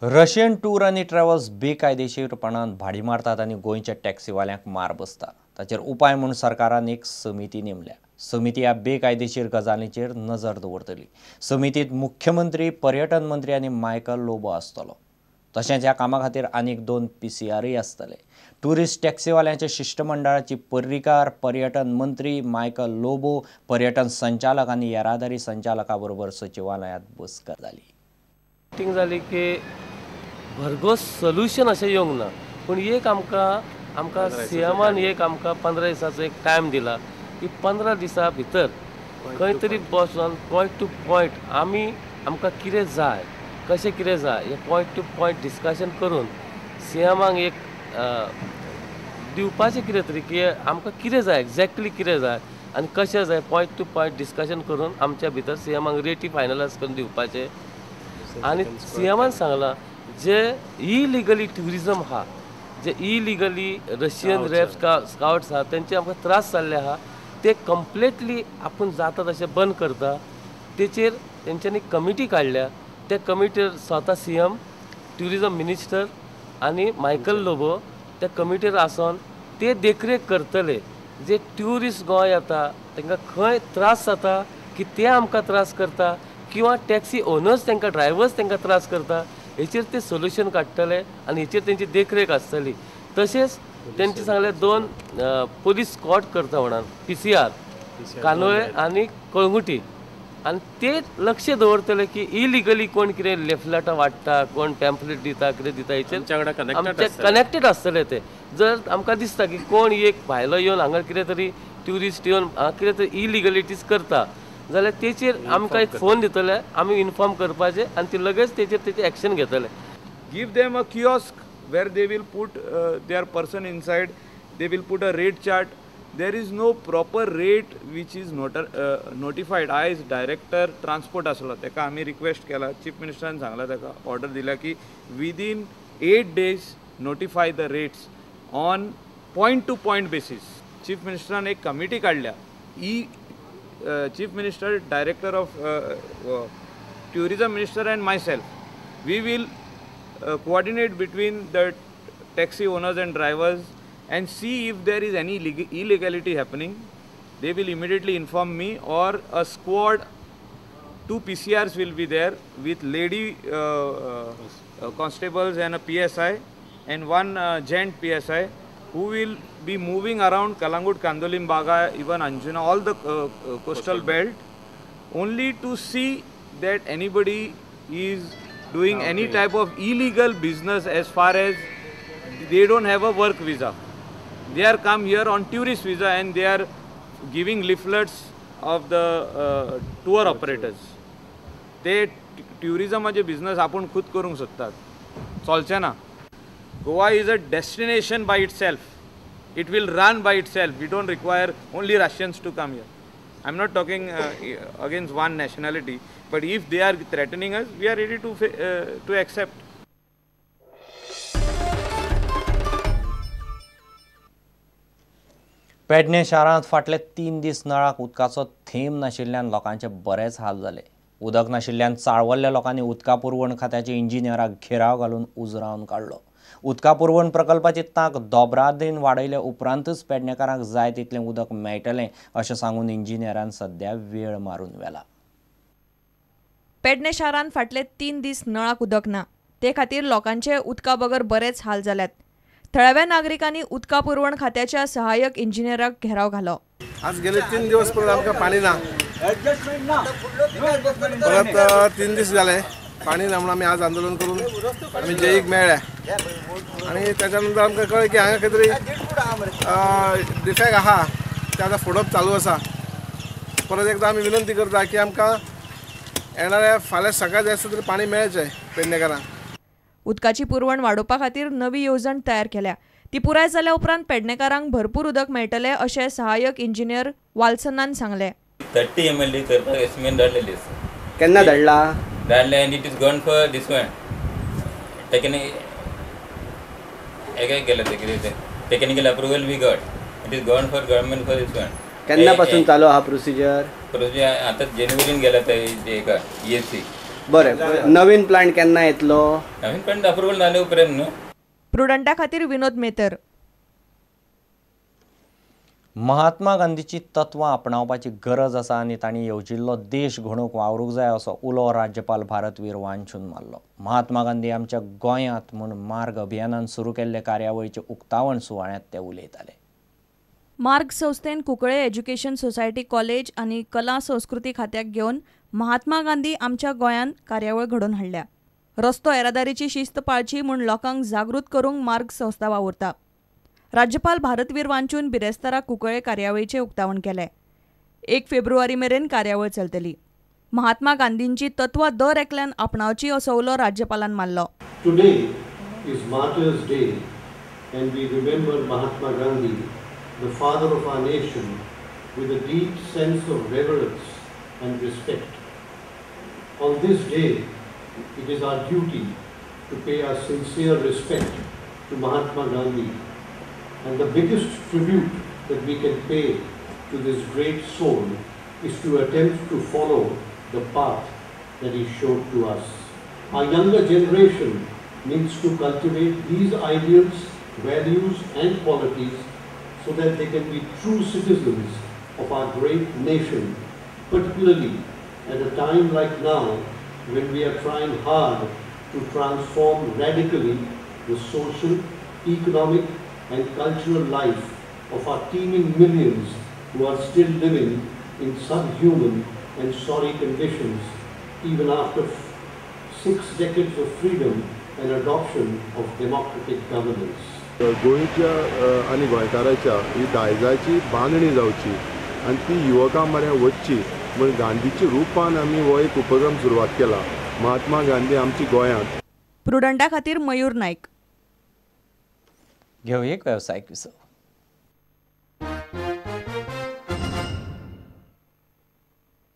Russian tour आनी travels बेकायदेशीरपणान भाडी मारतात आनी गोंयच्या टॅक्सीवाल्यांक मार बसता. ताचेर उपाय म्हूण सरकारान एक समिती नेमल्या. समिती ह्या बेकायदेशीर गजालींचेर नजर दवरतली. समितींत मुख्यमंत्री, पर्यटन मंत्री आनी मायकल लोबो आसतलो. तशेंच ह्या कामा खातीर आनीक 2 PCRय आसतले. ट्युरिस्ट टॅक्सीवाल्यांच्या शिश्टमंडळाची पर्रीकार, पर्यटन मंत्री मायकल लोबो, पर्यटन संचालक आनी येरादारी संचालका बरोबर सचिवालयांत बसका जाली. मिटींग जाली की भरघोस सोल्युशन अशें येवंक ना, पूण एक आमकां आमकां सीएमान एक आमकां 15 दिसाचो एक टायम दिला की 15 दिसां भितर खंय तरी बसून पॉयंट टू पॉयंट आमी आमकां कितें जाय, कशें कितें जाय हें पॉयंट टू पॉयंट डिस्कशन करून सीएमाक एक दिवपाचें कितें तरी की आमकां कितें जाय, एग्जॅक्टली कितें जाय आनी कशें जाय, पॉयंट टू पॉयंट डिस्कशन करून आमच्या भितर सीएमाक रेटी फायनलायज करून दिवपाचें. आनी सीएमान सांगलां जे इलिगली ट्युरिजम आहा, जे इलिगली रशियन रॅप्स स्कावट्स आहा तेंचे आमकां त्रास जाल्ले आहा, ते कंप्लिटली आपूण जाता तशें बंद करता. तेचेर तेंच्यांनी कमिटी काडल्या. त्या कमिटीर स्वता सीएम, ट्युरिजम मिनिस्टर आनी मायकल लोबो त्या कमिटीर आसून ते देखरेख करतले. जे ट्युरिस्ट गोंय येता तांकां खंय त्रास जाता की ते आमकां त्रास करता किंवा टॅक्सी ओनर्स तांकां, ड्रायवर्स तांकां त्रास करता, हेचेर ते सोल्युशन काडटले आनी हेचेर तेंची देखरेख आसतली. तशेंच तेंचे सांगलें 2 पोलीस स्कॉड करता म्हणून, PCR कानोळे आनी कळंगुटी, आनी ते लक्ष दवरतले की इलिगली कोण कितें लेफलेटां वांट्टा, कोण पॅम्पलेट दिता, कितें दिता, हेचेर आमचे कनेक्टेड आसतले ते. जर आमकां दिसता की कोण एक भायलो येवन हांगा कितें तरी ट्युरिस्ट येवन कितें तरी इलिगलिटीज करता जाल्यार तेचेर आमकां एक फोन दितले, आमी इन्फॉर्म करपाचें आनी ते लगेच तेचेर तेचेर एक्शन घेतले. Give them a kiosk where they will put their person inside, they will put a rate chart. There is no proper rate which is notified. I as director transport आसलो तेका आमी रिक्वेस्ट केला, chief मिनिस्टरान सांगला तेका, order दिल्या की within 8 days notify the rates on point to point basis. Chief मिनिस्टरान एक committee काडल्या, E Chief Minister, Director of Tourism Minister and myself, we will coordinate between the taxi owners and drivers and see if there is any illegality happening. They will immediately inform me, or a squad, 2 PCRs will be there with lady constables and a PSI and 1 gent PSI, who will be moving around Kalangut, Candolim, Baga, even Anjuna, all the coastal belt, only to see that anybody is doing any type of illegal business as far as they don't have a work visa. They are come here on tourist visa and they are giving leaflets of the tour operators. ते ट्युरिजमाचे business आपूण खुद करूंक सोदतात, चलचें ना. Goa is a destination by itself. It will run by itself. We don't require only Russians to come here. I'm not talking against one nationality, but if they are threatening us, we are ready to accept. Pedne शारांत फाटले 3 दीस नळाक उदकाचो थेंब नाशिल्ल्यान लोकांचे बरेच हाल जाले. उदक नाशिल्ल्यान चाळवल्ल्या लोकांनी उदका पुरवण खात्याच्या इंजिनियराक घेराव घालून उजरावन काडलो. उदका पुरवण प्रकल्पाची तांक दोबरादीन वाडयले उपरांतच पेडणेकारांक जाय तितलें उदक मेळटलें अशें सांगून इंजिनियरान सध्या वेळ मारून व्हेला. पेडणे शारांत फाटले 3 दीस नळाक उदक ना, ते खातीर लोकांचे उदका बगर बरेच हाल जाल्यात. थळाव्या नागरिकांनी उदका पुरवण खात्याच्या सहाय्यक इंजिनियराक घेराव घालो. आज गेले 3 दिवस परत आमकां पाणी ना, परत 3 दीस जाले पाणी ना म्हणून आमी आज आंदोलन करून आमी जेईक मेळ्ळे आनी त्याच्या नंतर आमकां कळ्ळें की हांगा खंय तरी डिफेक्ट आहा, ते आतां फोडप चालू आसा. परत एकदां आमी विनंती करता की आमकां येणाऱ्या फाल्यां सकाळ जाय तरी पाणी मेळचें पेडणेकारांक. उदकाची पुरवण वाडोवपा खातीर नवी येवजण तयार केल्या, ती पुराय जाल्या उपरांत पेडणेकारांक भरपूर उदक मेळटलें अशें सहाय्यक इंजिनियर वाल्सनान सांगलें. 30 ml करपाक एस्टिमेट धाडलेली आसा. केन्ना धाडला? धाडले आनी it is gone for this one technique एक गेले ते कितें तें technical approval we got, it is gone for government for this one. केन्ना पासून चालू आहा प्रोसिजर? प्रोसिजर आतां जानेवारीन गेला ते हेका ESC. बरें, नवीन प्लांट केन्ना येतलो? नवीन प्लांट अप्रुवल जाले उपरांत न्हू. प्रुडंटा खातीर विनोद मेतर. महात्मा गांधीची तत्वां आपणावपाची गरज आसा आनी तांणी येवजिल्लो देश घडोवंक वावरूंक जाय असो उलो राज्यपाल भारतवीर वांचून मारलो. महात्मा गांधी आमच्या गोंयांत म्हूण मार्ग अभियानान सुरू केल्ले कार्यावळीचे उक्तावण सुवाळ्यांत ते उलयताले. मार्ग संस्थेन कुंकळे एज्युकेशन सोसायटी कॉलेज आनी कला संस्कृती खात्याक घेवन महात्मा गांधी आमच्या गोंयांत कार्यावळ घडोवन हाडल्या. रस्तो येरादारीची शिस्त पाळची म्हूण लोकांक जागृत करूंक मार्ग संस्था वावुरता. राज्यपाल भारतवीर वांचून बिरेस्तारा कुंकळे कार्यावळीचें उक्तावण केलें. 1 फेब्रुवारी मेरेन कार्यावळ चलतली. महात्मा गांधींची तत्वां दर एकल्यान आपणावची असो उलो राज्यपालान मारलो. Today is Martyrs Day and we remember Mahatma Gandhi, the father of our nation, with a deep sense of reverence and respect. On this day, it is our duty to pay our sincere respect to Mahatma Gandhi, and the biggest tribute that we can pay to this great soul is to attempt to follow the path that he showed to us. Our younger generation needs to cultivate these ideals, values and qualities so that they can be true citizens of our great nation, particularly at a time like now when we are trying hard to transform radically the social, economic and cultural life of our teeming millions who are still living in subhuman and sorry conditions even after 6 decades of freedom and adoption of democratic governance. गोंयच्या आनी गोंयकाराच्या ही दायजाची बांदणी जावची आनी ती युवकां मऱ्यान वचची म्हूण गांधीच्या रुपान आमी हो एक उपक्रम सुरवात केला. महात्मा गांधी आमची गोंयांत. प्रुडंटा खातीर मयूर नायक. घेवया एक वेवसायीक विसव.